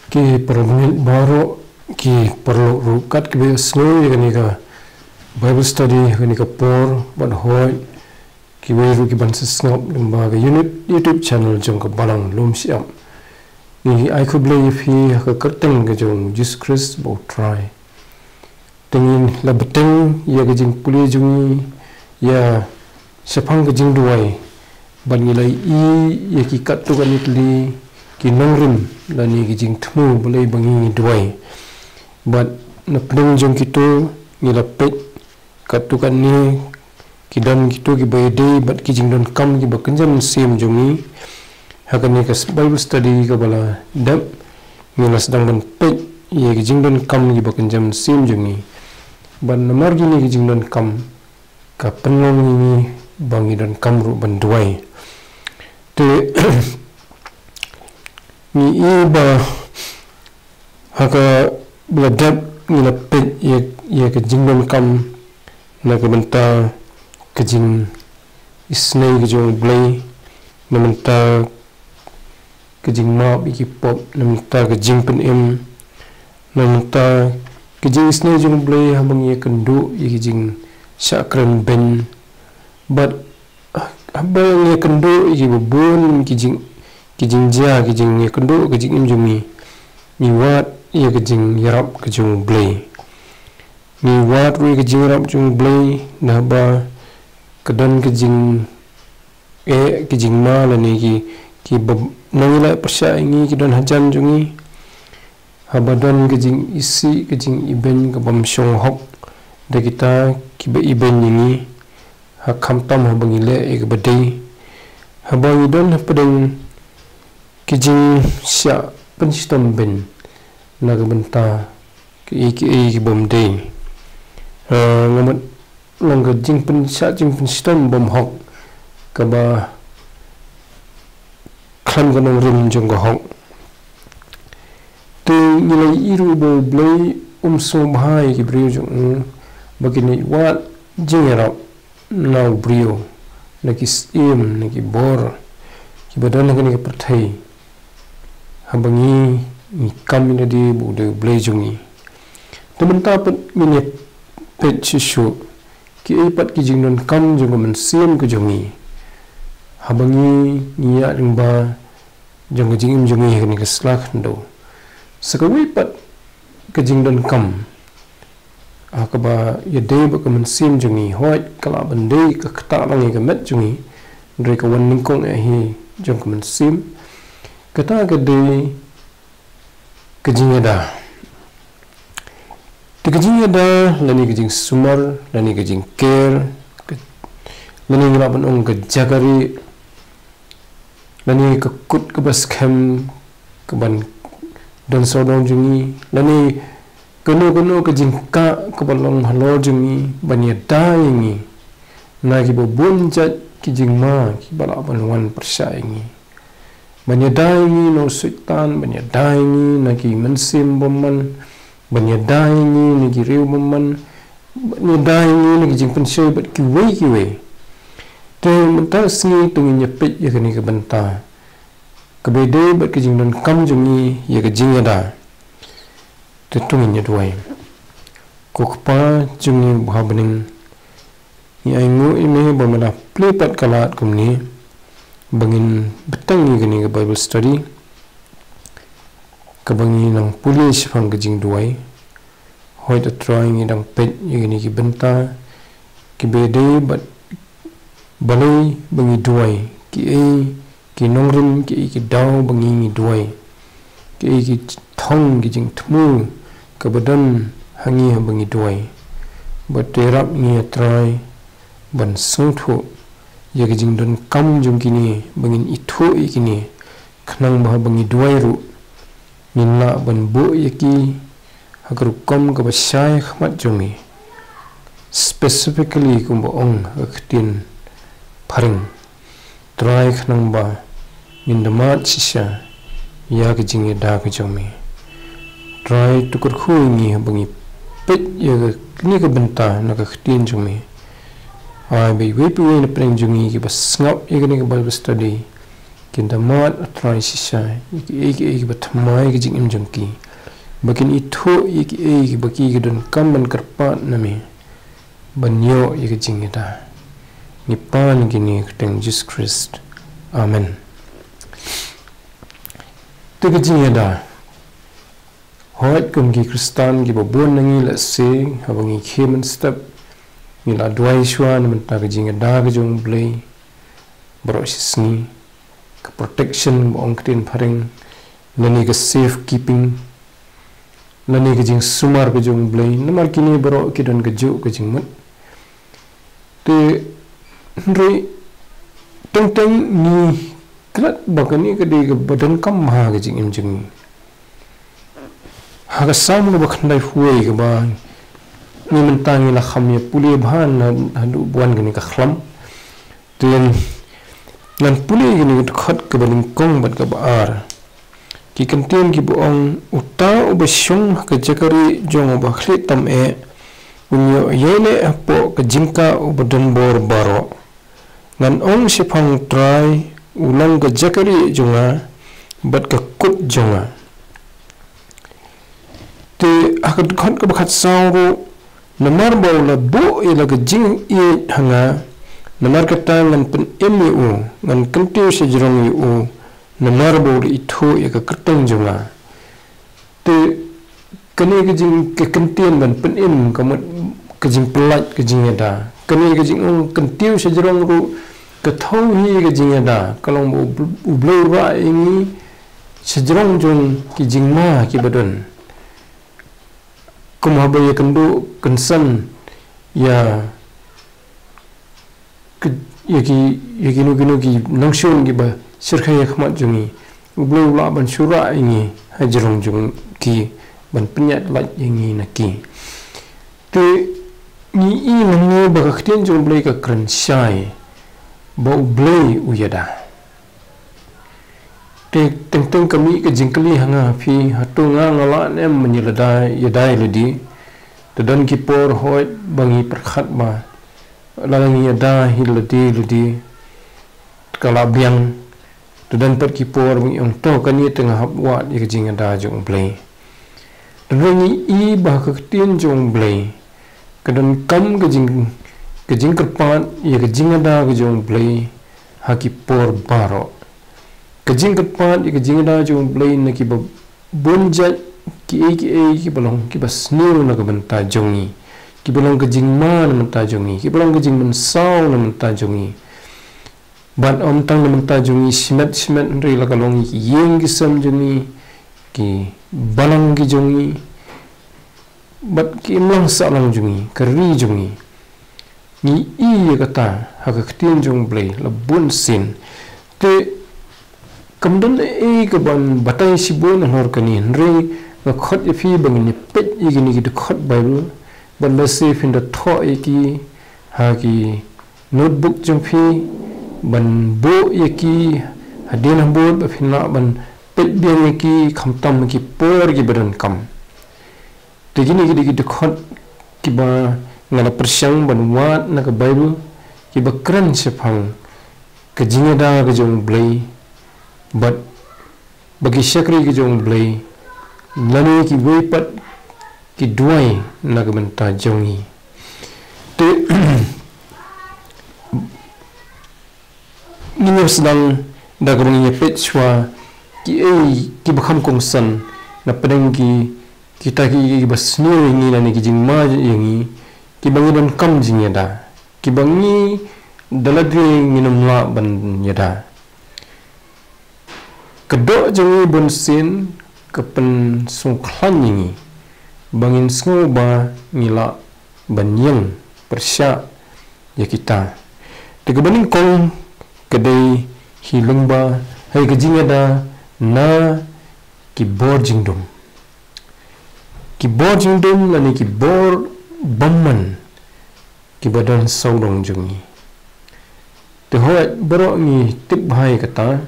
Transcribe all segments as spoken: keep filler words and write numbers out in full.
Ki paralok baroh, ki paralok ruh kat kiba sngew ïa kane ka Bible study, kane ka por, bad hoi, kiwei ruh ki ban sa sngap lyngba ka unit YouTube channel jong ka Balang Lum Siap. Ngi ai khublei ïa phi ha ka kyrteng ka jong Jisu Khrist ba u Trai. Te ngi la bteng ïa ka jingpule jong ngi ïa shaphang ka jingduwai. Bad ngi la ïohi ïa ki katto katne tylli ki nongrim lane ki jingthmu balei ba ngi duwai. Bad na pdeng jong kito ngi la peit katto katne ki don kito kiba ïadei bad ki jingdonkam kiba kynja mynsiem jong ngi. Ha kane ka Bible study kaba la dep, ngi la sdang ban peit ïa ki jingdonkam kiba kynja mynsiem jong ngi. Bad namar kine ki jingdonkam ka pynlong ïa ngi ba ngi donkam ruh ban duwai. Te ngi ïohi ba ha kaba la dep ngi la peit ïa, ïa ka jingdonkam na ka bynta ka jingisnei ka jong U Blei, na bynta ka jingmap ïa ki pop, na bynta ka jingpynim, na bynta ka jingisnei jong U Blei haba ngi ïakynduh ïa ki jingshah kren beiñ. Bad haba ngi ïakynduh ïa kiba bun ki jing, ki jingjia, ki jing, ïakynduh ka jingim jong ngi, ngi wad ïa ka jingïarap ka jong U Blei. Ngi wad ruh ïa ka jingïarap jong U Blei, naba ka don ka jing, eh, ka jingma lane ki, kiba nongïaleh pyrshah ïa ngi ki don hajan jong ngi. Haba don ka jingisih, ka jingibeiñ kabym shong hok da kita kiba ibeiñ ïa ngi, ha khamtam haba ngi leh ïa kaba dei. Haba ngi don hapdeng ki jingshah pynshitom beiñ na ka bynta kiei kiei kibym dei. Eh, nga mut long ka jingpynshah jingpynshitom bymhok kaba khlem ka nongrim jong ka hok. Te ngi la ïohi ruh ba U Blei um sngewbha ïa ki briew jong u ba kin ïa wad jingïarap na u briew, na ki syiem, na ki bor kiba don ha kane ka pyrthei. Haba ngi, ngi kam ïa lade ba u dei U Blei jong ngi. Te mynta pat ngin ïa peit shuh shuh kiei pat ki jingdonkam jong ka mynsiem ka jong ngi. Haba ngi, ngi ïaid lyngba jong ka jingim jong ngi ha kane ka sla khyndew. Sa kawei pat ka jingdonkam, ha kaba ïadei bad ka mynsiem jong ngi, hooid ka lah ban dei ka ktah lang ïa ka met jong ngi, hynrei ka wan nyngkong eh hi jong ka mynsiem. Kata ka dei ka jingïada. Te ka jingïada, lane ka jingsumar, lane ka jingker, ka, lane ngi lah ban ong ka jaka rieh, lane ka kut kaba skhem kaban don sawdong jong ngi, lane kano kano ka jingkah kaba long halor jong ngi, ban ïada ïa ngi na kiba bun jait ki jingma kiba lah ban wan pyrshah ïa ngi. Ban ïada ïa ngi na u Soitan, ban ïada ïa ngi na ki mynsiem bymman, ban ïada ïa ngi na ki riew bymman, ban ïada ïa ngi na ki jingpynshoi bad kiwei kiwei. Te mynta ka sngi to ngin ïa peit ïa kane ka bynta kaba ïadei bad ka jingdonkam jong ngi ïa ka jingïada. Te to ngin ïa duwai. Ko Kpa jong ngi uba ha bneng, ngi ainguh ïa me ba me la plie pat ka lad kumne ba ngin bteng ïa kane ka Bible study kaba ngi nang pule shaphang ka jingduwai. Hooid A Trai, ngi dang peit ïa kine ki bynta kiba ïadei bad balei ba ngi duwai, kiei ki nongrim, kiei ki daw ba ngi ngi duwai, kiei ki thong, ki jingthmu kaba don ha ngi haba ngi duwai. Bad to ïarap ngi A Trai ban sngewthuh ïa ki jingdonkam jong kine, ba ngin ithuh ïa kine, khnang ba haba ngi duwai ruh ngin lah ban buh ïa ki ha ka rukom kaba shai ha khmat jong me, specifically kumba ong ha ka ktien phareng. Trai, khnang ba ngin da mad shisha ïa ka jingïada ka jong me. Trai, to kyrkhu ïa ngi haba ngi peit ïa kane ka bynta na ka ktien jong me. Ai ba iwei pa iwei na pdeng jong ngi kiba sngap ïa kane ka Bible study, Kin da mad, A Trai, shisha ïa kiei kiei kiba thymmai ka jingim jong ki, ba kin ithuh ïa kiei kiba ki ki donkam ban kyrpad na me ban ïoh ïa ka jingïada. Ngi pan ïa kine ha ka kyrteng Jisu Khrist. Amen. Te ka jingïada, hooid, kum ki Khristan kiba bun na ngi, lehse haba ngi khie mynstep, ngi la duwai shuwa na bynta ka jingïada ka jong U Blei baroh shi sngi, ka protection ba ong ka ktien phareng, lane ka safe keeping, lane ka jingsumar ka jong U Blei. Namar kine baroh ki don kajuh ka jingmut. Te hynrei teng teng ngi klet ba kane ka dei kaba donkam ha ka jingim jong ngi. Ha ka Salm kaba khyndai phew wei, kaba ngi mynta ngi la kham ïa pule bha na, haduh ba wan kane ka khlam. Te ngan pule ïa kane ka dkhot kaba nyngkong bad kaba ar. Ki kyntien kiba ong: Uta uba shong ha ka jaka rieh jong uba khlieh tam eh, un ïoh ïaineh hapoh ka jingkah u badonbor baroh. Ngan ong shaphang U Trai, u long ka jaka rieh jong nga bad ka kut jong nga. Te ha ka dkhot kaba khatsaw ruh: Namar ba u la buh ïa la ka jingïeit ha nga, namar kata ngan pynim ïa u, ngan kyntiew shajrong ïa u, namar ba u la ithuh ïa ka kyrteng jong nga. Te kane ka jing, ka kyntien ban pynim, ka mut ka jingpyllait ka jingïada. Kane ka jingong kyntiew shajrong ruh ka thew hi ka jingïada, ka long ba U Bl-, U Blei u rah ïa ngi shajrong jong ki jingma kiba don. Kum haba ïakynduh kynsan ïa ki, ïa ki, ïa kino kino ki nongshun kiba shyrkhei ha khmat jong ngi, U Blei u lah ban shu rah ïa ngi hajrong jong ki, ban pynïaid lait ïa ngi na ki. Te ngi i mynne ba ka ktien jong U Blei ka kren shai ba U Blei u ïada. Te teng teng ka mih ka jingkylli ha nga ha phi, hato nga nga lah ne em ban ïada, ïada ïa lade? Te don ki por hooid ba ngi pyrkhat ba lada ngi ïada hi ïa lade, lade ka la biang. Te don pat ki por ba ngi ong, to, kane te nga hap wad ïa ka jingïada jong U Blei. Te ngi i ba ka ktien jong U Blei ka donkam ka jing, ka jingkyrpad ïa ka jingïada ka jong U Blei ha ki por baroh. Ka jingkyrpad ïa ka jingïada jong U Blei na kiba bun jait kiei kiei kiba long kiba sniew na ka bynta jong ngi, kiba long ka jingma na bynta jong ngi, kiba long ka jingmynsaw na bynta jong ngi. Bad ym tang na bynta jong ngi shimet shimet, hynrei la ka long ïa ki ïing ki sem jong ngi, ki balang ki jong ngi, bad ki imlang sahlang jong ngi, ka ri jong ngi. Ngi i ïa kata ha ka ktien jong U Blei la bun sien. Te kam don ei ei kaban batai shibun halor kane, hynrei nga khot ïa phi ba ngin ïa peit ïa kine ki dkhot Baibl, bad lehse phin da thoh ïa ki ha ki notebook jong phi, ban buh ïa ki hadien habud ba phin lah ban peit biang ïa ki, khamtam ha ki por kiba donkam. Te kine ki dei ki dkhot kiba nga la pyrshang ban wad na ka Baibl, kiba kren shaphang ka jingïada ka jong U Blei, bad ba ki shakri ki jong U Blei lane kiwei pat ki duwai na ka bynta jong ngi. Te ngin ïa sdang da kaba ngin ïa peit shuwa kiei kiba kham kongsan na pdeng ki, kita ki, kiba sniew ïa ngi lane ki jingma ïa ngi, kiba ngi donkam jingïada, kiba ngi da lade ngin ym lah ban ïada. Ka doh jong ngi bun sien ka pynsngewkhlaiñ ïa ngi ba ngin sngew ba ngi lah ban ïeng pyrshah ïa kita. Te kaba nyngkong ka dei hi lyngba ha ka jingïada na ki bor jingdum. Ki bor jingdum lane ki bor bymman kiba don sawdong jong ngi. Te hooid, baroh ngi tip bha ïa kata,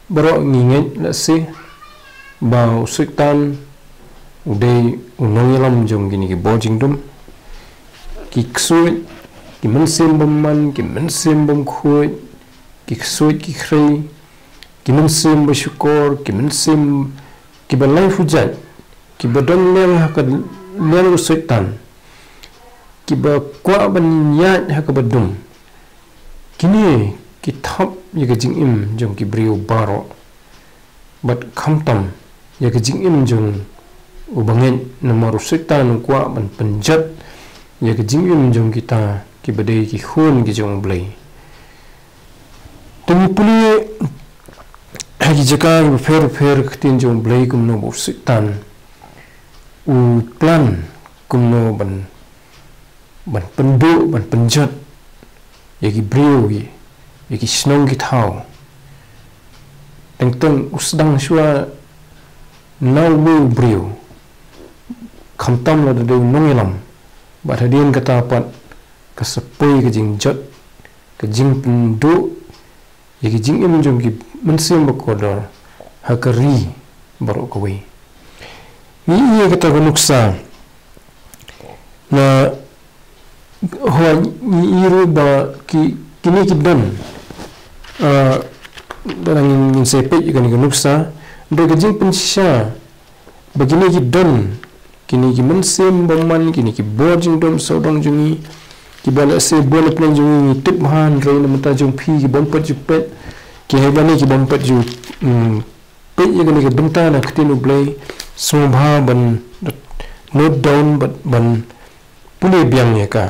baroh ngi ngeit lehse ba u Soitan u dei u nongïalam jong kine ki bor jingdum. Ki ksuid, ki mynsiem bymman, ki mynsiem bymkhuid, ki ksuid ki khrei, Ki mynsiem ba shukor, ki mynsiem kiba lai hujat, kiba don liang ha ka liang u Soitan, kiba kwah ban ïaid ha kaba dum. Kine ki thap ïa ka jingim jong ki briew baroh. Bad khamtam ïa ka jingim jong u bangeit, namar u Soitan u kwah ban pynjot ïa ka jingim jong kita kiba dei ki khun ki jong u Blei. Te ngi pule ha ki jaka kiba pher pher ka ktien jong u Blei kumno ba u Soitan u plan kumno ban ban pynduh, ban pynjot ïa ki briew, ïa ki shnong ki thaw. Teng teng u sdang shuwa na uwei u briew, khamtam lada dei u nongïalam, bad hadien kata pat ka sa poi ka jingjot, ka jingpynduh ïa ki jingim jong ki mynsiem ba kordor ha ka ri baroh kawei. Ngi ïohi ïa kata ka nuksa na, ho, ngi ïohi ruh ba ki, kine ki don, ah, da ngin, ngin sa peit ïa kane ka nuksa, da ka jingpynshisha ba kine ki don, kine ki mynsiem bymman, kine ki bor jingdum sawdong jong ngi, kiba lehse bun na pdeng jong ngi ngi tip bha, hynrei na bynta jong phi ki bym pat ju peit, ki hei ba ne ki bym pat ju, mm, peit ïa kane ka bynta na ka ktien u Blei, sngewbha ban note down bad ban pule biang ïa ka.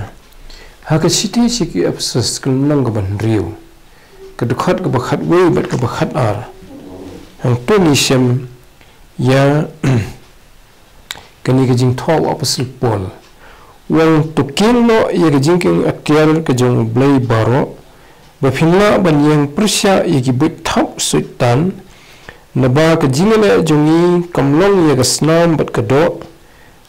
Ha ka shithi sha ki Ephesus ka lynnong kaba hynriew, ka dkhot kaba khatwei bad kaba khatar. Hangto ngi shem ïa kane ka jingthoh u Apostol Paul. U ong, to kieng noh ïa ka jingkieng atiar ka jong u Blei baroh, ba phin lah ban ïeng pyrshah ïa ki buit thap u Soitan, naba ka jingïaleh jong ngi kam long ïa ka snam bad ka doh,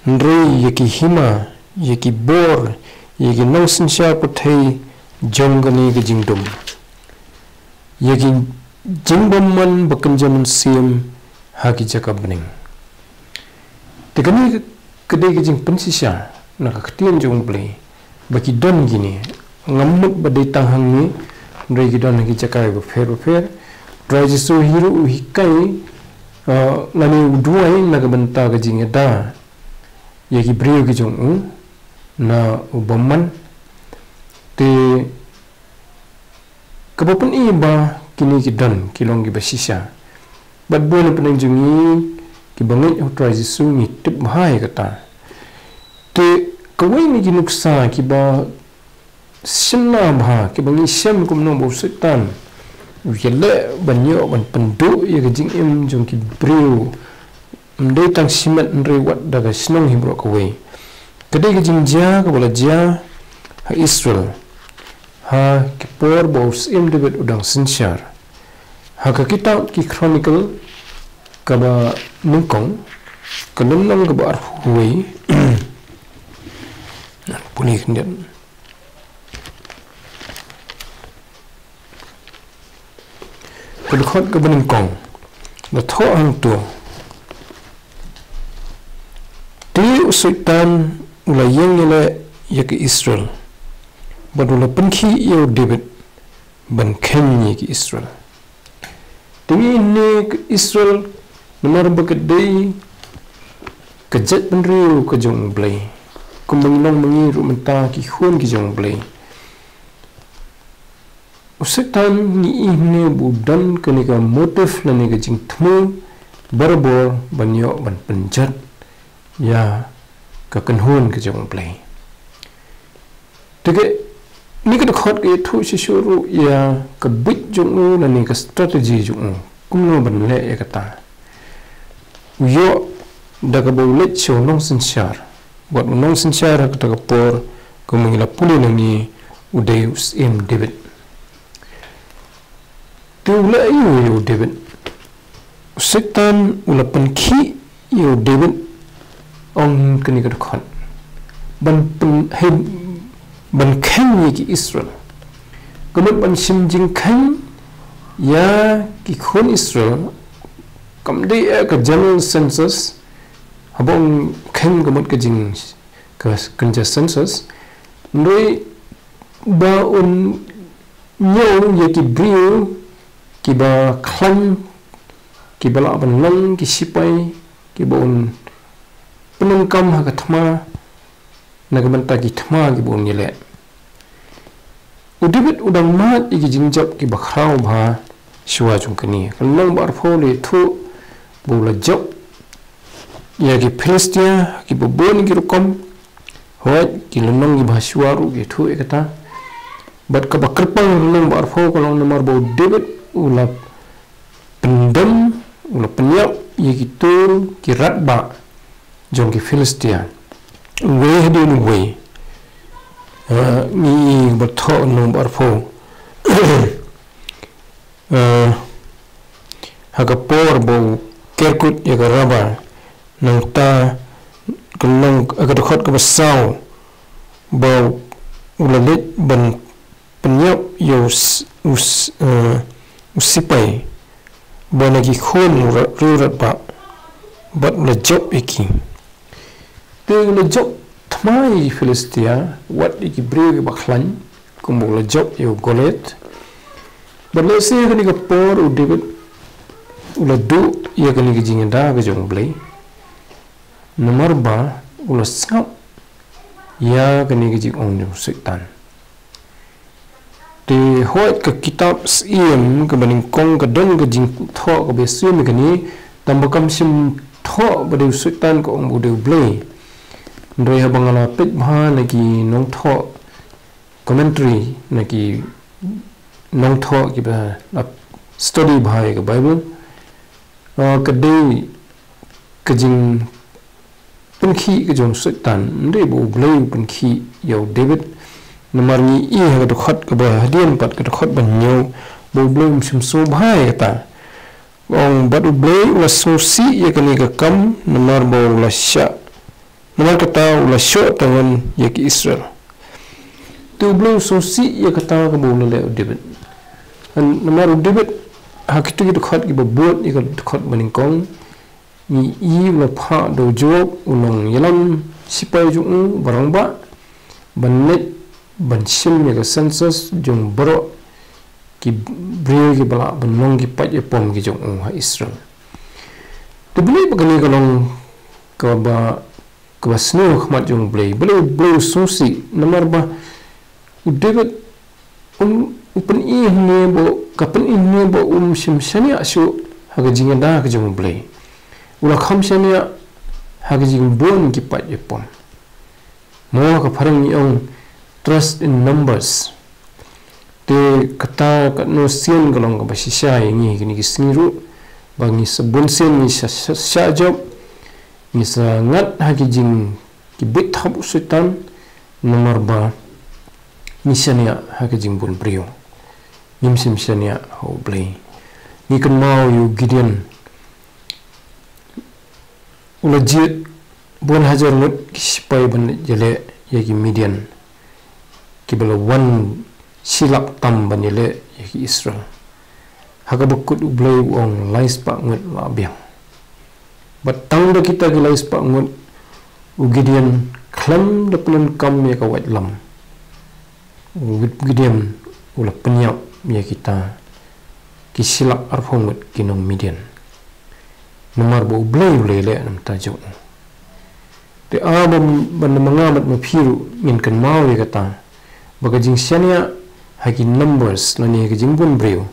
hynrei ïa ki hima, ïa ki bor, ïa ki nongsynshar pyrthei jong kane ka jingdum, ïa ki jingbymman ba kynja mynsiem ha ki jaka bneng. Te kane ka dei ka jingpynshisha na ka ktien jong u Blei ba ki don kine, ngam mut ba dei tang hangne, hynrei ki don ha ki jaka bapher bapher. Trai Jisu hi ruh u hikai, uh, lane u duwai na ka bynta ka jingïada ïa ki briew ki jong u na u bymman. Te kaba pyni ba kine ki don ki long kiba shisha. Bad bun na pdeng jong ngi kiba ngeit ha u Trai Jisu ngi tip bha ïa kata. Te kawei na ki nuksa kiba shynna bha kiba ngi shem kumno ba u Soitan u ïaleh ban ïoh ban pynduh ïa ka jingim jong ki briew. Ym dei tang shimet hynrei wat da ka shnong hi baroh kawei. Ka dei ka jingjia kaba la jia ha Israel ha ki por ba u Syiem David u dang synshar. Ha ka kitab ki Chronicle kaba nyngkong, ka lynnong kaba arphew wei. Pule khyndiat. Ka dkhot kaba nyngkong. La thoh hangto. Te u Soitan u la ïeng ïaleh ïa ka Israel, bad u la pynkhih ïa u David ban kheiñ ïa ki Israel. Te ngi ne ka Israel, namar ba ka dei ka jaitbynriew ka jong u Blei, kumba ngi long ma ngi ruh mynta ki khun ki jong u Blei. U Soitan ngi ïohi ne ba u don kane ka motive lane ka jingthmu barabor ban ïoh ban pynjot ïa ka kynhun ka jong u Blei. Te kane ka dkhot ka ïathuh shisha ruh ïa ka buit jong u lane ka strategy jong u kumno ban leh ïa kata. U ïoh da kaba u leit sha u nongsynshar. Wat u nongsynshar ha kata ka por, kumba ngi la pule nangne, u dei u Syiem David. Te u leh aïu ïa u David? U Soitan u la pynkhih ïa u David, ong kane ka dkhot, ban pyn, hei, ban kheiñ ïa ki Israel. Ka mut ban shim jingkheiñ ïa ki khun Israel, kam dei eh ka general census, haba ong kheiñ ka mut ka jing, ka kynja census, hynrei ba un ñiew ïa ki briew kiba khlaiñ, kiba lah ban long ki sipai kiba un pyndonkam ha ka thma, na ka bynta ki thma kiba un ïaleh. U David u dang mad ïa ki jingjop kiba khraw bha shuwa jong kane. Ka lynnong ba arphew la ïathuh ba u la jop ïa ki Philistia kiba bun ki rukom. Hooid, ki lynnong kiba shuwa ruh ki ïathuh ïa kata. Bad kaba kyrpang, lynnong ba arphew ka long namar ba u David u la pyndem, u la pynïap ïa kito ki rangbah jong ki Philistia, uwei hadien uwei. Ah, ngi i ba thoh lynnong ba arphew. Ah, ha ka por ba u ker kut ïa ka Raba, nangta ka long ha ka dkhot kaba saw ba u la leit ban pynïap ïa u s-, u s-, eh, u sipai ba na ki khun u ra-, u rangbah, bad u la jop ïa ki. Te u la jop thma ïa ki Philistia, wat ïa ki briew kiba khlaiñ, kumba u la jop ïa u Goliath. Bad lehse kane ka por u David u la duh ïa kane ka jingïada ka jong u Blei, namar ba u la sngap ïa kane ka jingong jong u Soitan. Te hooid, ka kitab Syiem kaba nyngkong ka don ka jingthoh kaba ïasyriem ïa kane, tangba kam shym thoh ba dei u Soitan, ka ong ba u dei u Blei. Hynrei haba nga la peit bha na ki nongthoh commentary, na ki nongthoh kiba la study bha ïa ka Bible, ah, ka dei ka jingpynkhih ka jong u Soitan, ym dei ba u Blei u pynkhih ïa u David. Namar ngi i ha ka dkhot kaba hadien pat, ka dkhot ba hynñiew, ba u Blei um shym sngew bha ïa kata. Ong, bad u Blei u la sngewsih ïa kane ka kam, namar ba u la shah, namar kata u la shoh tngen ïa ki Israel. Te u Blei u sngewsih ïa kata kaba u la leh u David. Namar u David, ha kito ki dkhot kiba bud, ïa ka dkhot ba nyngkong, ngi i u la phah da u Joab, u nongïalam sipai jong u, ba rangbah, ban leit ban shim ïa ka census jong baroh ki briew kiba lah ban long ki paid ïapom ki jong u ha Israel. Te balei ba kane ka long kaba, kaba sniew ha khmat jong u Blei? Balei u Blei u sngewsih? Namar ba u David, um, u pyni hangne ba, ka pyni hangne ba um shym shaniah shuh ha ka jingïada ka jong u Blei. U la kham shaniah ha ka jingbun ki paid ïapom. Mo, ha ka phareng ngi ong trust in numbers. Te kata katno sien ka long kaba shisha ïa ngi kine ki sngi ruh, ba ngi sa bun sien ngi sa, sa, sa jop, ngi sa ngat ha ki jing, ki bit thap u Soitan, namar ba ngi shaniah ha ka jingbun briew. Ngim shym shaniah ha u Blei. Ngi kynmaw ïa u Gideon, u la jied bun hajar ngut ki sipai ban ïaleh ïa ki Midian, kiba la wan shi lak tam ban ïaleh ïa ki Israel. Ha kaba kut u Blei u ong lai spah ngut la biang. Bad tang da kita ki lai spah ngut, u Gideon khlem da pyndonkam ïa ka waitlam, u Gideon u la pynïap ïa kita ki shi lak arphew ngut ki nong Midian. Namar ba u Blei u la ïaleh na ka bynta jong u. Te haba, ban ma nga bad ma phi ruh ngin kynmaw ïa kata, ba ka jingshaniah ha ki numbers lane ha ka jingbun briew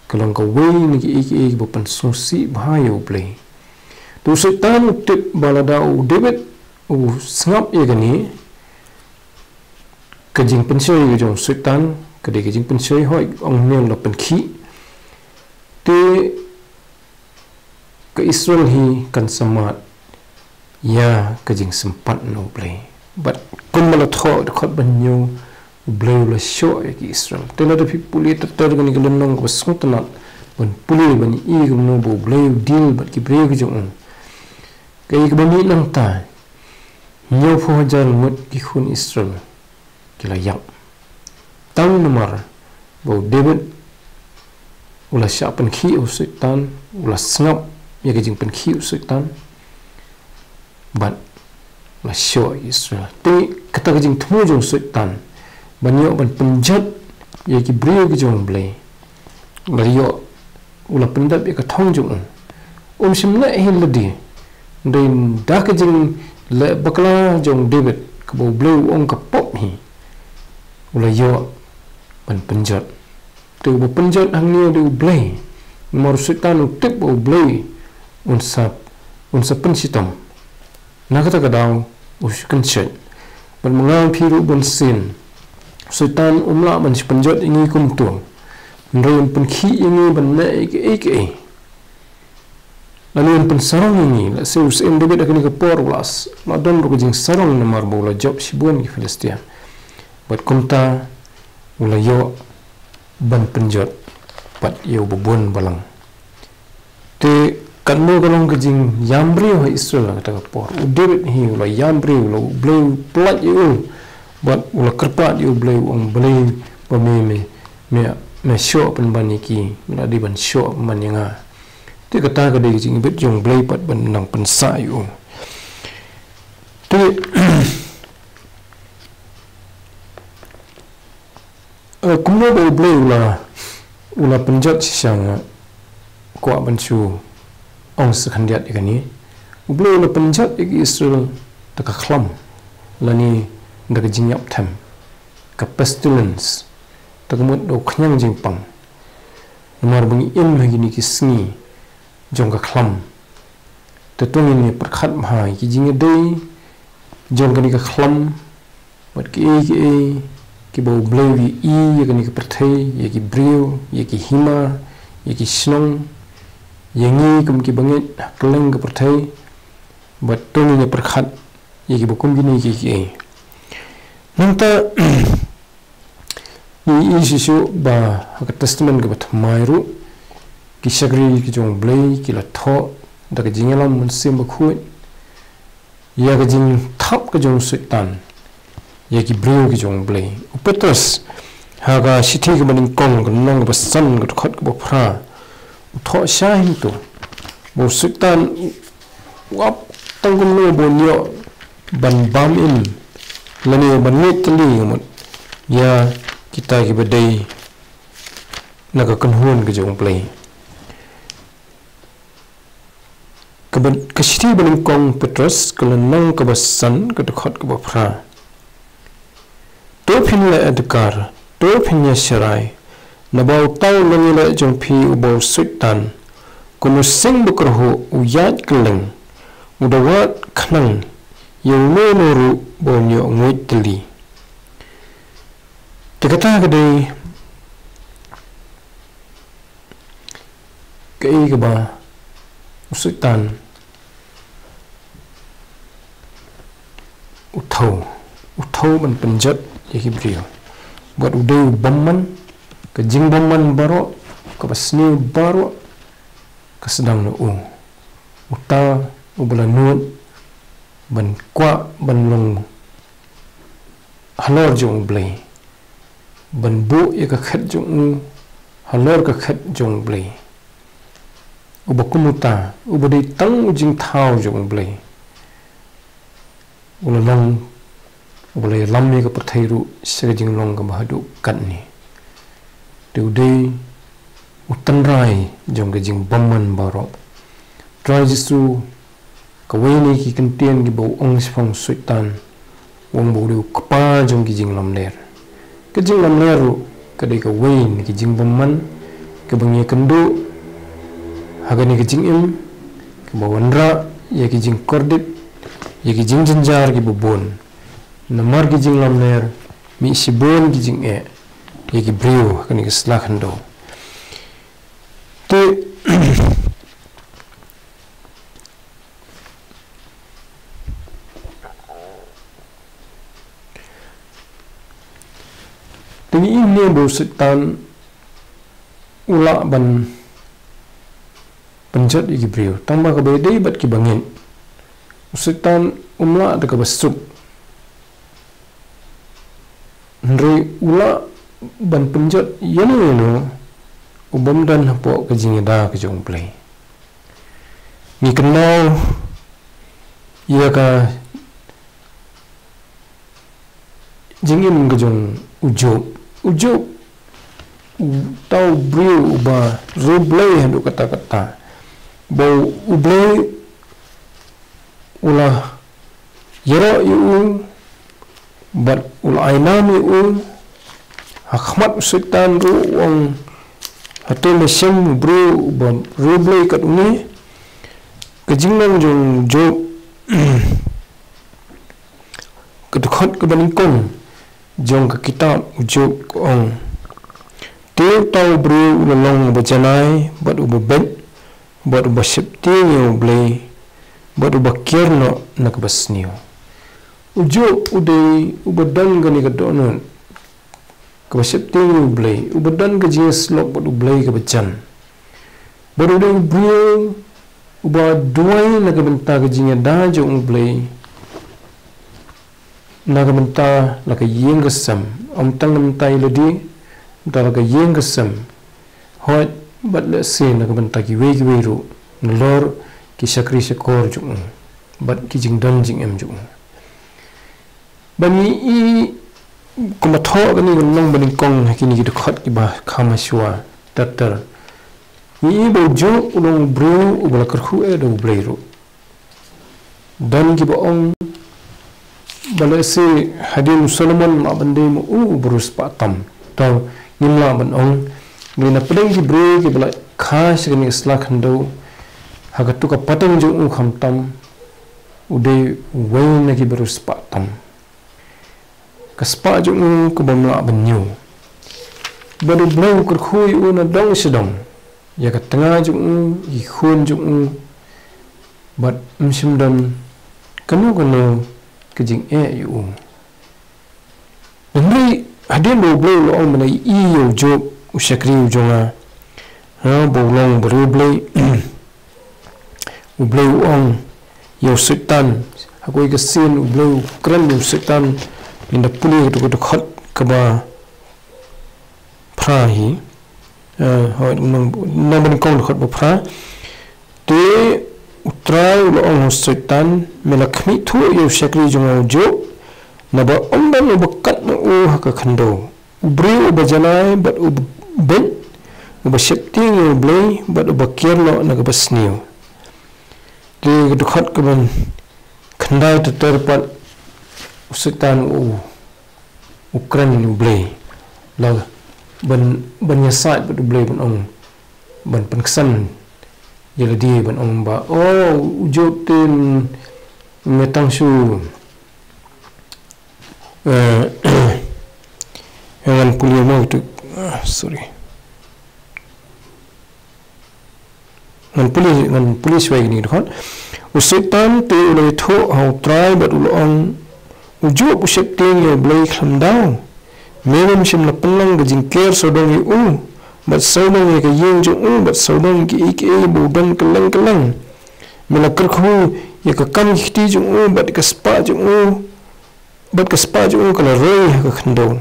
ka long kawei na kiei kiei kiba pynsngewsih bha ïa u Blei. Te u Soitan u tip ba lada u David u sngap ïa kane, ka jingpynshoi ka jong u Soitan ka dei ka jingpynshoi, hooid, ong ne la pynkhih. Te ka Israel hi kan sa mad ïa ka jingsympat na u Blei. Bad kumba la thoh dkhot ba hynñiew, u Blei u la shoh ïa ki Israel. Te lada phi pule ter ter kane ka lynnong kaba sngewtynnat, ban pule ban i kumno ba u Blei u deal bad ki briew ki jong u. Kaei kaba mih nangta, hynñiewphew hajar ngut ki khun Israel ki la ïap. Tang namar ba u David u la shah pynkhih u Soitan, u la sngap ïa ka jingpynkhih u Soitan, bad la shoh ïa Israel. Te kata ka jingthmu jong u Soitan ban ïoh ban pynjot ïa ki briew ki jong u Blei, la ïoh u la pyndep ïa ka thong jong u. Um shym leh hi lade. Hynrei da ka jingleh bakla jong David, kaba U Blei u ong ka pop hi, u la ïoh ban pynjot. Te uba pynjot hangne u dei U Blei. Namar u Soitan u tip ba U Blei un sa, un sa pynshitom. Na kata ka daw u shu kynshoh. Bad ma nga phi ruh bun sien, u Soitan um lah ban shu pynjot ïa ngi kumto. Hynrei un pynkhih ïa ngi ban leh ïa kiei kiei. Lane un pynsarong ïa ngi, lehse u Syiem David ha kane ka por u la s-, u la don ruh ka jingsarong namar ba u la jop shibun ki Philistia. Bad kumta u la ïoh ban pynjot pat ïa uba bun balang. Te katno ka long ka jingïam briew ha Israel ha kata ka por. U David hi u la ïam briew, u la, U Blei u pyllait ïa u. Bad u la kyrpad ïa U Blei, u ong, Blei ba me, me, me, me shoh pynban ïa ki, me la dei ban shoh pynban ïa nga. Te kata ka dei ka jingïabit jong U Blei pat ban nang pynsah ïa u. Te Eh, kumno ba U Blei u la, u la pynjot shisha, nga kwah ban shu ong sa khyndiat ïa kane. U Blei u la pynjot ïa ki Israel da ka khlam, lane da ka jingïap them, ka pestilence, da ka mut da u khñiang jingpang. Namar ba ngi im ha kine ki sngi jong ka khlam. Te to ngin ïa pyrkhat bha ïa ki jingïadei jong kane ka khlam bad kiei kiei kiba U Blei u ïohi ïa kane ka pyrthei, ïa ki briew, ïa ki hima, ïa ki shnong, ïa ngi kum ki bangeit ha kylleng ka pyrthei. Bad to ngin ïa pyrkhat ïa kiba kum kine kiei kiei. Nangta ngi ïohi shisha ba ha ka Testament kaba thymmai ruh ki shakri ki jong U Blei ki la thoh da ka jingïalam Mynsiem Bakhuid ïa ka jingthap ka jong u Soitan ïa ki briew ki jong U Blei. U Petros ha ka shithi kaba nyngkong, ka lynnong kaba san, ka dkhot kaba phra, u thoh shai hangto ba u Soitan u ap tang kumno ba un ïoh ban bam im lane ban nguid tylli, ka mut, ïa kita kiba dei na ka kynhun ka jong U Blei. Kaba, ka shithi ba nyngkong Petros, ka lynnong kaba san, ka dkhot kaba phra. To phin leh adkar, to phin ïasharai, naba uta u nongïaleh jong phi uba u Soitan, kum u sing bakyrhuh u ïaid kylleng, u da wad khnang ïa uno uno ruh ba un ïoh nguid tylli. Te kata ka dei kaei kaba u Soitan u thew, u thew ban pynjot ïa ki briew. Bad u dei u bymman, ka jingbymman baroh, kaba sniew baroh ka sdang na u. Uta uba la nud ban kwah ban long halor jong U Blei, ban buh ïa ka khet jong u halor ka khet jong U Blei. Uba kum uta, uba dei tang u jingthaw jong U Blei, u la long, u la ïalam ïa ka pyrthei ruh sha ka jinglong kaba haduh katne. Te u dei u tynrai jong ka jingbymman baroh. Trai Jisu, kawei na ki kyntien kiba u ong shaphang u Soitan, u ong ba u dei u kpa jong ki jinglamler. Ka jinglamler ruh ka dei kawei na ki jingbymman kaba ngi ïakynduh ha kane ka jingim, kaba wanrah ïa ki jingkordit, ïa ki jingjynjar kiba bun. Namar ki jinglamler, mih shibun ki jingeh ïa ki briew ha kane ka sla khyndew. Te, te ngi ïohi ne ba u Soitan u lah ban pynjot ïa ki briew, tang ba kaba ïadei bad ki bangeit, u Soitan um lah da kaba suk. Hynrei u lah ban pynjot ïano ïano u bym don hapoh ka jingïada ka jong U Blei. Ngi kynmaw ïa ka jingim ka jong u Job. U Job u, uta u briew uba riewblei haduh katta katta, ba u Blei u la ïaroh ïa u bad u la ai nam ïa u ha khmat u Soitan ruh, u ong, hato me shem u briew uba riewblei kat une? Ka jinglong jong u Job, ka dkhot kaba nyngkong jong ka kitab u Job ka ong: Te uta u briew u la long uba janai bad uba beit bad uba sheptieng ïa u Blei bad uba kiar noh na kaba sniew. U Job u dei uba don kane ka dohnud kaba sheptieng ïa u Blei, uba don ka jingïasyllok bad u Blei kaba jan. Bad u dei u briew uba duwai na ka bynta ka jingïada jong u Blei, na ka bynta la ka ïing ka sem, ym tang na ka bynta ïa lade, na ka bynta la ka ïing ka sem, hooid, bad lehse na ka bynta kiwei kiwei ruh nalor ki shakri shakor jong u bad ki jingdon jingem jong u. Ba ngi i kumba thoh kane ka lynnong banyngkong ha kine ki dkhot kiba kham shuwa ter ter, ngi i ba u Job u long u briew uba la kyrkhu eh da u Blei ruh. Don kiba ong ba lehse hadien u Solomon lah ban dei ma u u briew spah tam. To, ngim lah ban ong. Hynrei na pdeng ki briew kiba la kha sha kane ka sla khyndew ha kato ka pateng jong u, khamtam u dei uwei na ki briew spah tam. Ka spah jong u ka bym lah ban ñiew. Bad u Blei u kyrkhu ïa u na dong sha dong, ïa ka tnga jong u, ïa ki khun jong u, bad ym shym don kano kano ka jingeh ïa u. Hynrei hadien ba u Blei u la ong mynta ïa u Job, u shakri u jong nga, ha, ba u long u briew Blei, u Blei u ong ïa u Soitan, ha kawei ka sien u Blei u kren ïa u Soitan, lada pule kato ka dkhot kaba phra hi, eh, hooid, nang, nang ban kong dkhot ba phra. Te u Trai u la ong ha u Soitan, me la khmih thuh ïa u shakri jong nga u Job, naba ym don uba kat ma u ha ka khyndew. U briew uba janai bad uba beit, uba sheptieng ïa u Blei bad uba kiar noh na kaba sniew. Te ka dkhot kaba khyndai ter ter pat, u Soitan u, u kren ïa u Blei, la ban, ban ïasaid bad u Blei ban ong, ban pynksan ïa lade ban ong ba, oh, u Job te me tang shu, eh, ngan pule mo tu, ah, sorry. Ngan pule, ngan pule shuwa ïa kane ka dkhot. U Soitan te u la ïathuh ha u Trai bad u la ong, u Job u sheptieng ïa u Blei khlem daw. Me ruh me shym la pynlong ka jingker sawdong ïa u, bad sawdong ïa ka ïing jong u, bad sawdong ïa kiei kiei ba u don kylleng kylleng. Me la kyrkhu ïa ka kam ki kti jong u, bad ka spah jong u, bad ka spah jong u ka la roi ha ka khyndew.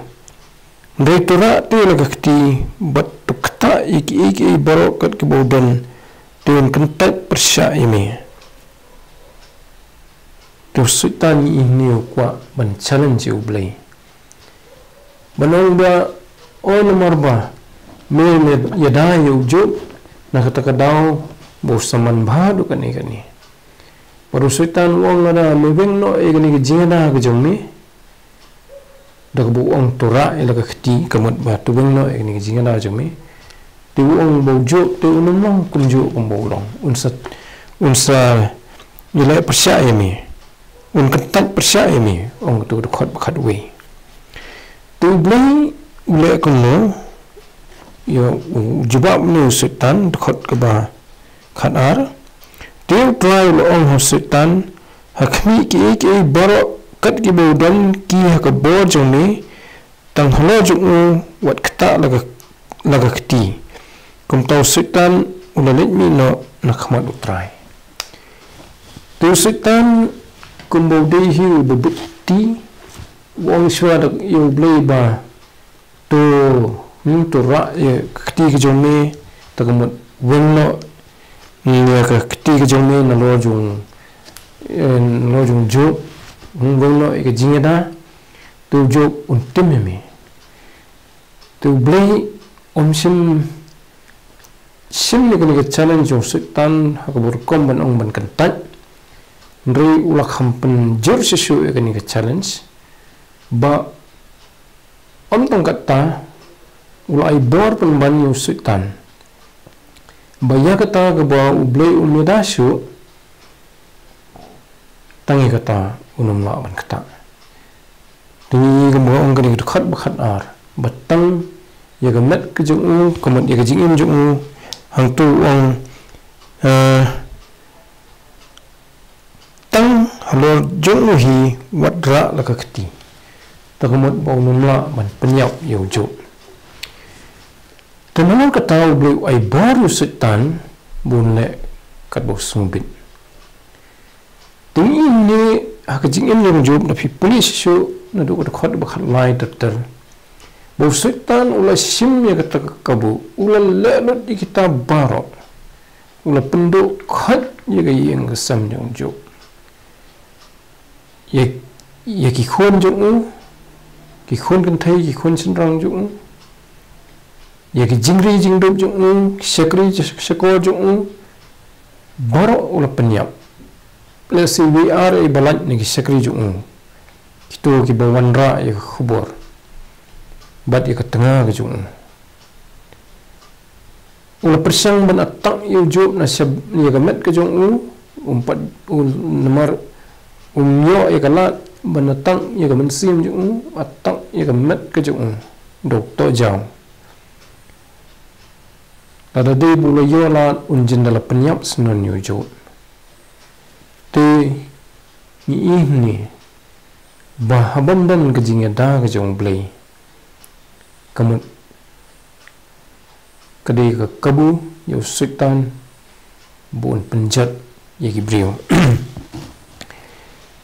Hynrei to rah te la ka kti, bad to ktah ïa kiei kiei baroh kat kiba u don, te un kyntait pyrshah ïa me. Te u Soitan ngi i hangne u kwah ban challenge ïa u Blei, ban ong ba, o namar ba me, me ïada ïa u Job, na kata ka daw ba u sa man bha haduh katne katne. Bad u Soitan u ong, lada me weng noh ïa kane ka jingïada ka jong me, da kaba u ong to rah ïa la ka kti, ka mut ba to weng noh ïa kane ka jingïada jong me, te u ong ba u Job te un ym long kumjuh kumba u long. Un sa, un sa ïaleh pyrshah ïa me, un kyntait pyrshah ïa me, ong kato ka dkhot ba khatwei. Te u Blei u leh kumno? Ïa, u jubab ne u Soitan, dkhot kaba khatar. Te u Trai u la ong ha u Soitan, ha khmih kiei kiei baroh kat kiba u don ki ha ka bor jong me, tang halor jong u wat ktah la ka, la ka kti. Kumta u Soitan u la leit mih noh na khmat u Trai. Te u Soitan kumba u dei hi uba bit kti, u ong shuwa da ïa u Blei ba to, hmm, to rah ïa ka kti ka jong me, ta ka mut weng noh, hmm, ïa ka kti ka jong me nalor jong, eh, nalor jong Job, hmm, weng noh ïa ka jingïada, te u Job un tim ïa me. Te u Blei um shym shim ïa kane ka challenge jong u Soitan ha kaba rukom ban ong ban kyntait. Hynrei u la kham pynjur shisha ïa kane ka challenge ba ym tang katta, u la ai bor pynban ïa u Soitan ba ïa kata kaba U Blei um ïada shuh, tang ïa kata un ym lah ban ktah. Te ngi ïohi kumba ong kane ka dkhot ba khatar ba tang ïa ka met ka jong u, ka mut ïa ka jingim jong u, hangto u ong, eh, tang halor jong u hi wat rah la ka kti. Te ka mut ba un ym lah ban pynïap ïa u Job. Te nalor kata U Blei u ai bor ïa u Soitan ba un leh katba u sngewbit. Te ngi ïohi ha ka jingim jong u Job, lada phi pule shisha naduh ka dkhot ba khatlai ter ter, ba u Soitan u la shim ïa kata ka kabu, u la leh lut ïa kita baroh, u la pynduh khoit ïa ka ïing ka sem jong u Job. Ïa, ïa ki khun jong u, ki khun kynthei, ki khun shynrang jong u, ïa ki jingri jingdup jong u, ki shakri shakor jong u, baroh u la pynïap. Lehse wei ar ei ba lait na ki shakri jong u, kito kiba wanrah ïa ka khubor bad ïa ka tnga ka jong u. U la pyrshang ban attack ïa u Job na sha ïa ka met ka jong u, um pat u, namar um ïoh ïa ka lad ban attack ïa ka mynsiem jong u, attack ïa ka met ka jong u da u tohjaw. Lada dei ba u la ïoh lad, un jin da la pynïap syndon ïa u Job. Te ngi ïohi hangne ba haba ym don ka jingïada ka jong U Blei, ka mut ka dei ka kabu ïa u Soitan ba un pynjot ïa ki briew.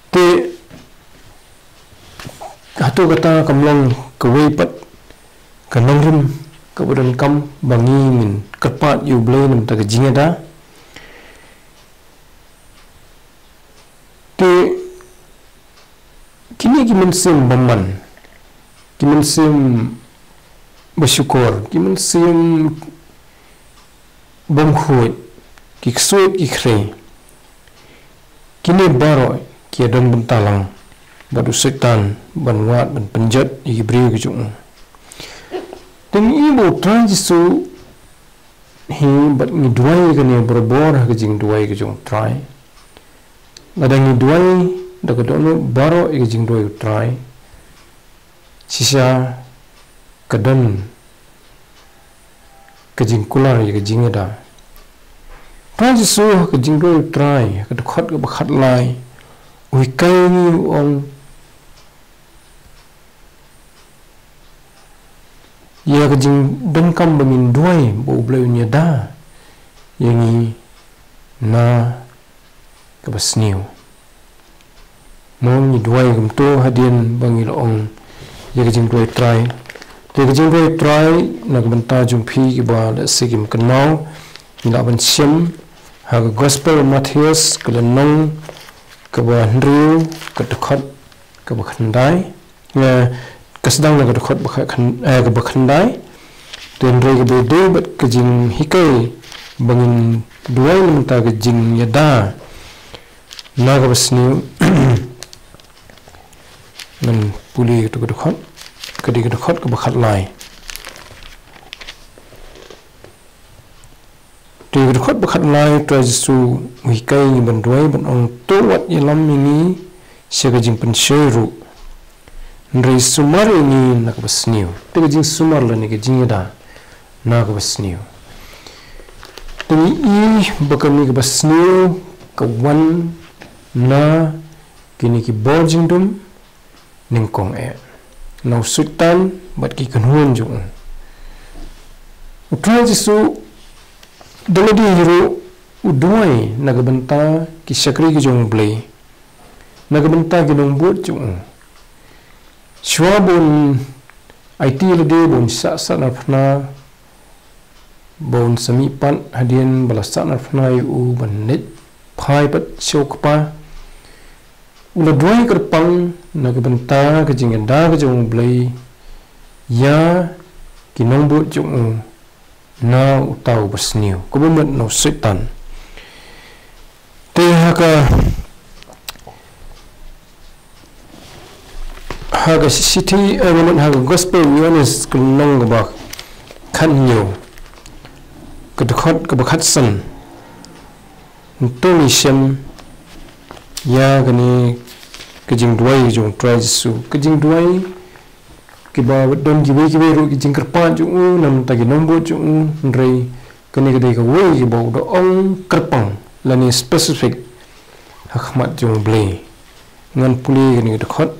Te hato kata kam long kawei pat ka nongrim kaba donkam ba ngi ngin kyrpad ïa U Blei na bynta ka jingïada? Te kine ki mynsiem bymman, ki mynsiem ba shukor, ki mynsiem bymkhuid, ki ksuid ki khrei, kine baroh ki ïadon bynta lang bad u Soitan ban wad ban pynjot ïa ki briew ki jong u. Te ngi ïohi ba U Trai Jisu hi bad ngi duwai ïa kane barabor ha ka jingduwai ka jong U Trai. Lada ngi duwai da ka dohnud baroh ïa ka jingduwai U Trai, shisha ka don ka jingkular ïa ka jingïada. Trai Jisu ha ka jingduwai U Trai ha ka dkhot kaba khatlai u hikai ngi, u ong, ïa ka jingdonkam ba ngin duwai ba U Blei un ïada ïa ngi na kaba sniew. Mo, ngi duwai kumto hadien ba ngi la ong ïa ka jingduwai Trai. Te ka jingduwai Trai na ka bynta jong phi kiba lehse kim kynmaw, ngi lah ban shem ha ka Gospel Mathaios ka lynnong kaba hynriew, ka dkhot kaba khyndai. Eh, ka sdang na ka dkhot ba kha-, khan-, eh, kaba khyndai. Te hynrei kaba dei bad ka jinghikai ba ngin duwai na bynta ka jingïada na kaba sniew. Ngan pule kato ka dkhot, ka dei ka dkhot kaba khatlai. Te ka dkhot ba khatlai, Trai Jisu u hikai ngi ban duwai ban ong, to wat ïalam ïa ngi sha ka jingpynshoi ruh, hynrei sumar ïa ngi na kaba sniew. Te ka jingsumar lane ka jingïada na kaba sniew. Te ngi ïohi ba kane kaba sniew ka wan na kine ki bor jingdum nyngkong eh, na u Soitan bad ki kynhun jong u. U Trai Jisu da lade hi ruh u duwai na ka bynta ki shakri ki jong U Blei, na ka bynta ki nongbud jong u. Shuwa ba un aiti lade, ba un shah sahnarphna, ba un sa mihpat, hadien ba la sahnarphna ïa u ban leit phai pat sha u Kpa, u la duwai kyrpang na ka bynta ka jingïada ka jong U Blei ïa ki nongbud jong u na uta u basniew, kaba mut na u Soitan. Te ha ka, ha ka shithi, eh, nga mut ha ka Gospel u Ïoannis ka lynnong kaba khathynñiew, ka dkhot kaba khatsan. Ngi to ngi shem ïa kane ka jingduwai jong u Trai Jisu, ka jingduwai kiba don kiwei kiwei ruh ki jingkyrpad jong u na ka bynta ki nongbud jong u, hynrei kane ka dei kawei kaba u da ong kyrpang lane specific ha khmat jong u Blei. Ngan pule kane ka dkhot.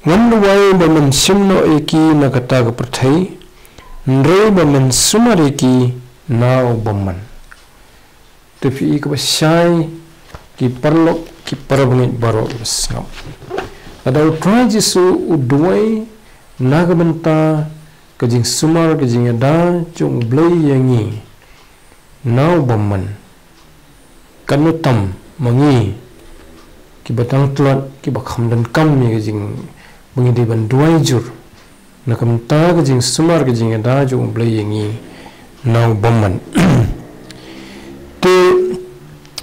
Ngan duwai ba men shim noh ïa ki na kata ka pyrthei, hynrei ba men sumar ïa ki na u bymman. Te phi i kaba shai, ki paralok, ki parabangeit baroh kiba sngap. Lada u Trai Jisu u duwai na ka bynta ka jingsumar, ka jingïada jong u Blei ïa ngi na u bymman, katno tam ma ngi kiba dang tlot, kiba kham donkam ïa ka jing, ba ngi dei ban duwai jur na ka bynta ka jingsumar, ka jingïada jong u Blei ïa ngi na u bymman. Te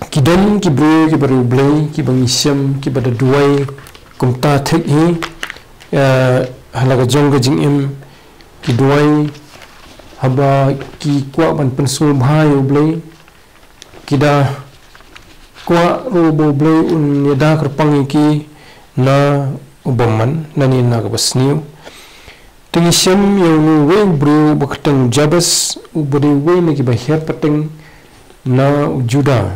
ki don ki briew kiba riewblei, kiba ngi shem kiba da duwai kumta thik hi, eh, ha la ka jong ka jingim, ki duwai haba ki kwah ban pynsngewbha ïa u Blei, ki da kwah ruh ba u Blei un ïada kyrpang ïa ki na u bymman, lane na kaba sniew. Te ngi shem ïa uwei u briew ba kyrteng u Jabes, uba dei uwei na kiba hiar pateng na u Judah.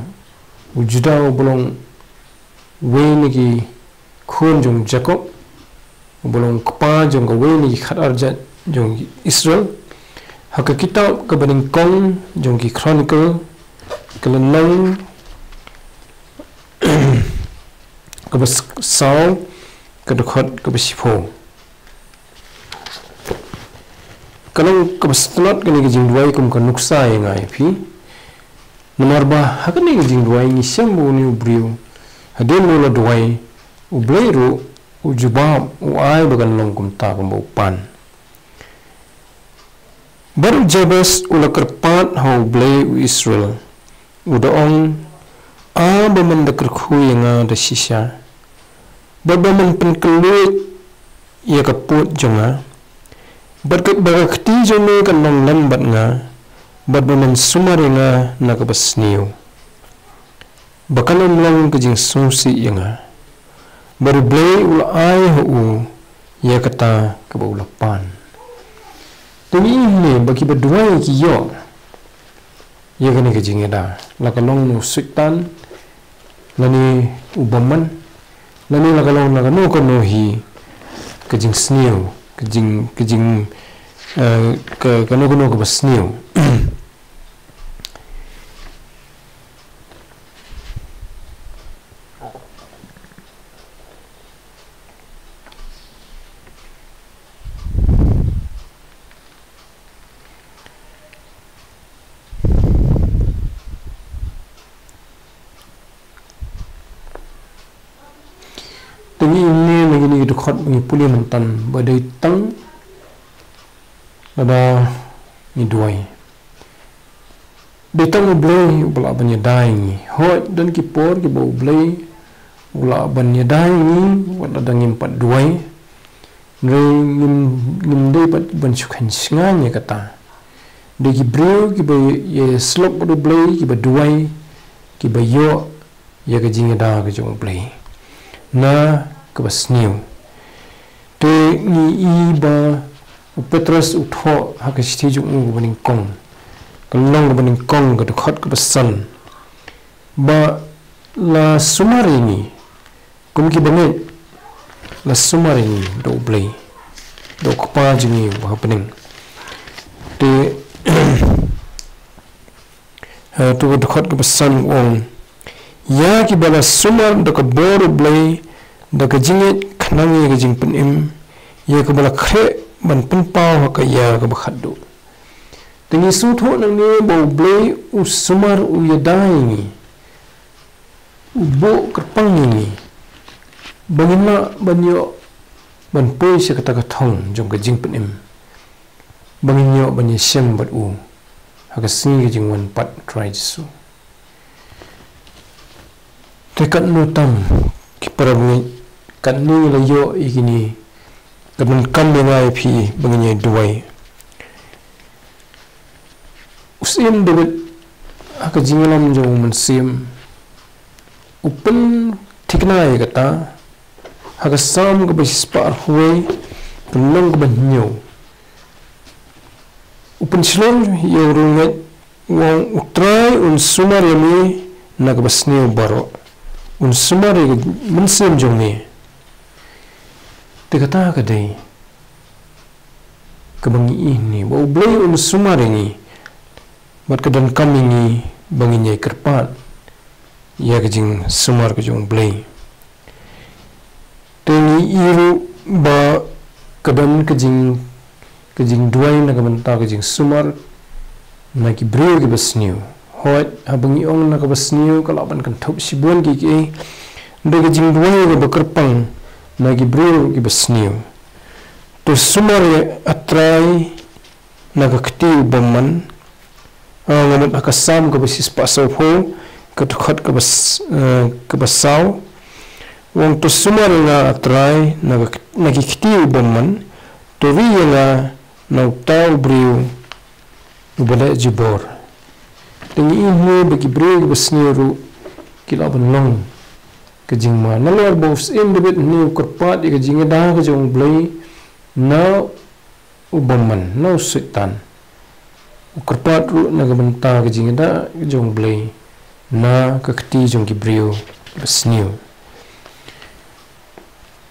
U Judah uba long uwei na ki khun jong u Jakob, uba long kpa jong kawei na ki khatar jait jong Israel. Ha ka kitab kaba nyngkong jong ki Chronicle, ka lynnong kaba s-, saw, ka dkhot kaba shiphew. Ka long kaba sngewtynnat kane ka jingduwai kum ka nuksa ïa nga ïa phi. Namar ba ha kane ka jingduwai ngi shem ba une u briew, hadien ba u la duwai, u Blei ruh u jubab, u ai ba kan long kumta kumba u pan. Bad u Jabes u la kyrpad ha u Blei u Israel, u da ong, A ba men da kyrkhu ïa nga da shisha, bad ba men pynkylluid ïa ka pud jong nga, bad ka, ba ka kti jong me kan long lem bad nga, bad ba men sumar ïa nga na kaba sniew, ba kan ym long ka jingsngewsih ïa nga. Bad u Blei u la ai ha u ïa kata kaba u la pan. Te ngi ïohi ba kiba duwai ki ïoh ïa kane ka jingïada, la ka long na u Soitan, lane u bymman, lane la ka long na kano kano hi ka jingsniew, ka jing, ka jing, eh, ka, kano kano kaba sniew. Te ngi ïohi na kine ki dkhot ba ngi pule mynta ba dei tang lada ngi duwai. Dei tang u Blei uba lah ban ïada ïa ngi. Hooid, don ki por kiba u Blei u lah ban ïada ïa ngi wat lada ngim pat duwai. Hynrei ngim, ngim dei pat ban shu khein shngaiñ ïa kata. Dei ki briew kiba ïasyllok bad u Blei, kiba duwai, kiba ïoh ïa ka jingïada ka jong u Blei na kaba sniew. Te ngi i ba u Petros u thoh ha ka shithi jong u kaba nyngkong, ka lynnong kaba nyngkong, ka dkhot kaba san, ba la sumar ïa ngi kum ki bangeit, la sumar ïa ngi da u Blei, da u Kpa jong ngi uba ha bneng. Te, eh, to ka dkhot kaba san u ong, ïa kiba la sumar da ka bor u Blei, da ka jingngeit khnang ïa ka jingpynim, ïa kaba la khreh ban pynpaw ha ka ïa kaba khatduh. Te ngi sngewthuh nangne ba u Blei u sumar, u ïada ïa ngi, u buh kyrpang ïa ngi ba ngin lah ban ïoh ban poi sha kata ka thong jong ka jingpynim, ba ngin ïoh ban ïashem bad u ha ka sngi ka jingwan pat Trai Jisu. Te katno tam ki para bangeit, katno ngi la ïoh ïa kine, ka donkam ïa nga ïa phi ba ngin ïa duwai. U Syiem David ha ka jingïalam jong u Mynsiem u pynthikna ïa kata ha ka Salm kaba shispah arphew wei, ka lynnong kaba hynñiew. U pynshlur ïa u riewngeit, u ong, U Trai un sumar ïa me na kaba sniew baroh, un sumar ïa ka mynsiem jong me. Te kata ka dei kaba ngi ïohi ba U Blei un sumar ïa ngi, bad ka donkam ïa ngi ba ngin ïa kyrpad ïa ka jingsumar ka jong U Blei. Te ngi ïohi ruh ba ka don ka jing, ka jingduwai na ka bynta ka jingsumar na ki briew kiba sniew. Hooid, haba ngi ong na kaba sniew, ka lah ban kynthup shibun kiei kiei. Hynrei ka jingduwai kaba kyrpang na ki briew kiba sniew. To sumar ïa, A Trai, na ka kti u bymman. Ah, nga mut ha ka Salm kaba shispah sawphew, ka dkhot kaba s-, eh, kaba saw. U ong, To sumar ïa nga, A Trai, na ka, na ki kti u bymman. To ri ïa nga na uta u briew uba leh jubor. Te ngi ïohi ba ki briew kiba sniew ruh ki lah ban long ka jingma. Nalor ba u Syiem David hynne u kyrpad ïa ka jingïada ka jong U Blei na u bymman, na u Soitan. U kyrpad ruh na ka bynta ka jingïada ka jong U Blei na ka kti jong ki briew ba sniew.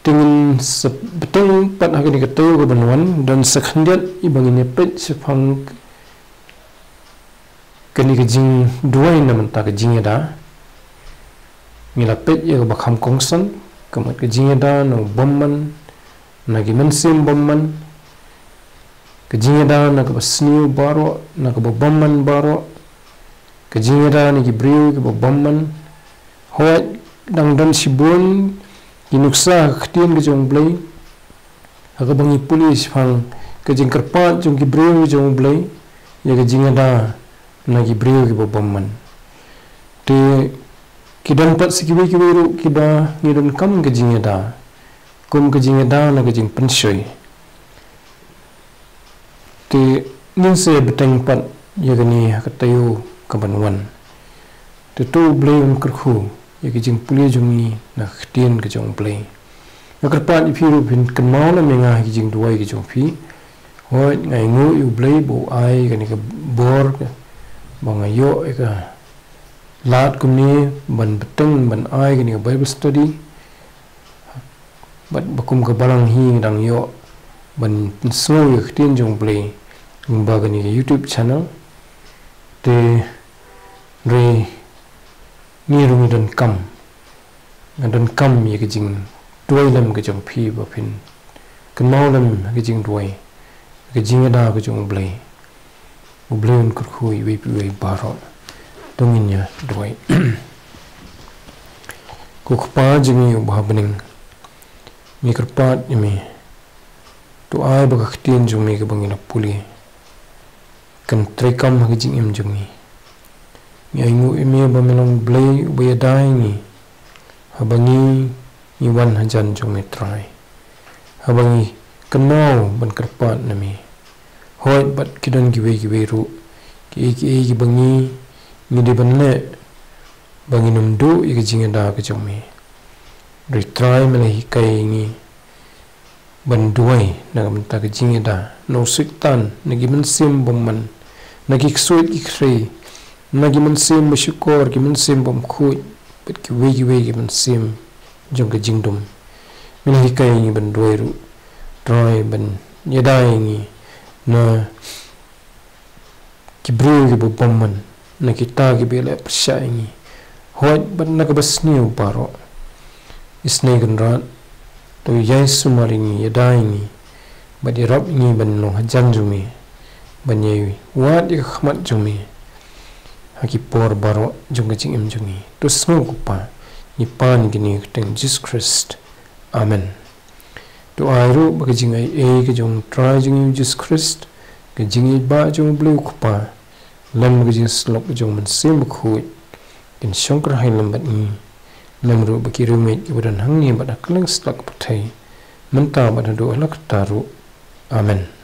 Te ngin sa bteng pat ha kane ka taïew kaban wan, don sa khyndiat iba ngin ïa peit shaphang kane ka jingduwai na bynta ka jingïada. Ngi la peit ïa kaba kham kongsan, ka mut ka jingïada na u bymman, na ki mynsiem bymman, ka jingïada na kaba sniew baroh, na kaba bymman baroh, ka jingïada na ki briew kiba bymman. Hooid, dang don shibun ki nuksa ha ka ktien ka jong U Blei. Ha kaba ngi pule shaphang ka jingkyrpad jong ki briew jong U Blei ïa ka jingïada na ki briew kiba bymman. Te ki don pat sa kiwei kiwei ruh kiba ngi donkam ka jingïada, kum ka jingïada na ka jingpynshoi. Te ngin sa bteng pat ïa kane ha ka taïew kaban wan. Te to U Blei un kyrkhu ïa ka jingpule jong ngi na ka ktien ka jong U Blei. Nga kyrpad ïa phi ruh phin kynmaw na me nga ha ka jingduwai ka jong phi. Hooid, nga ainguh ïa U Blei ba u ai kane ka bor ka, ba nga ïoh ïa ka lad kumne ban bteng ban ai kane ka Bible study. Bad ba kum ka balang hi nga dang ïoh ban pynsngew ïa ka ktien jong U Blei lyngba kane ka YouTube channel. Te hynrei ngi ruh ngi donkam, nga donkam ïa ka jingduwai lem ka jong phi ba phin kynmaw lem ka jingduwai, ka jingïada ka jong U Blei. U Blei un kyrkhu ïa iwei pa iwei baroh. To ngin ïa duwai. Ko Kpa jong ngi uba ha bneng, ngi kyrpad ïa me, to ai ba ka ktien jong me kaba ngi la pule kan treikam ha ka jingim jong ngi. Ngi ainguh ïa me ba me long U Blei uba ïada ïa ngi haba ngi, ngi wan hajan jong me Trai. Haba ngi kynmaw ban kyrpad na me. Hooid, bad ki don kiwei kiwei ruh kiei kiei kiba ngi, ngi dei ban leh ba ngin ym duh ïa ka jingïada ka jong me. Hynrei Trai, me la hikai ïa ngi ban duwai na ka bynta ka jingïada na u Soitan, na ki mynsiem bymman, na ki ksuid ki khrei, na ki mynsiem bashukor, ki mynsiem bymkhuid, bad kiwei kiwei ki mynsiem jong ka jingdum. Me la hikai ïa ngi ban duwai ruh, Trai, ban ïada ïa ngi na ki briew kiba bymman, na kita kiba ïaleh pyrshah ïa ngi. Hooid, bad na kaba sniew baroh. Isynei Kynrad, to ïai sumar ïa ngi, ïada ïa ngi, bad ïarap ïa ngi ban long hajan jong me, ban ïai wad ïa ka khmat jong me ha ki por baroh jong ka jingim jong ngi. To sngew ko Kpa, ngi pan ïa kine ha ka kyrteng Jisu Khrist. Amen. To ai ruh ba ka jingaiei ka jong U Trai jong ngi U Jisu Khrist, ka jingïeit ba jong U Blei U Kpa, lem ka jingïasyllok jong U Mynsiem Bakhuid, kin shongkyrhai lem bad ngi, lem ruh bad ki riewngeit kiba don hangne bad ha kylleng satlak ka pyrthei, mynta bad haduh la katta ruh. Amen.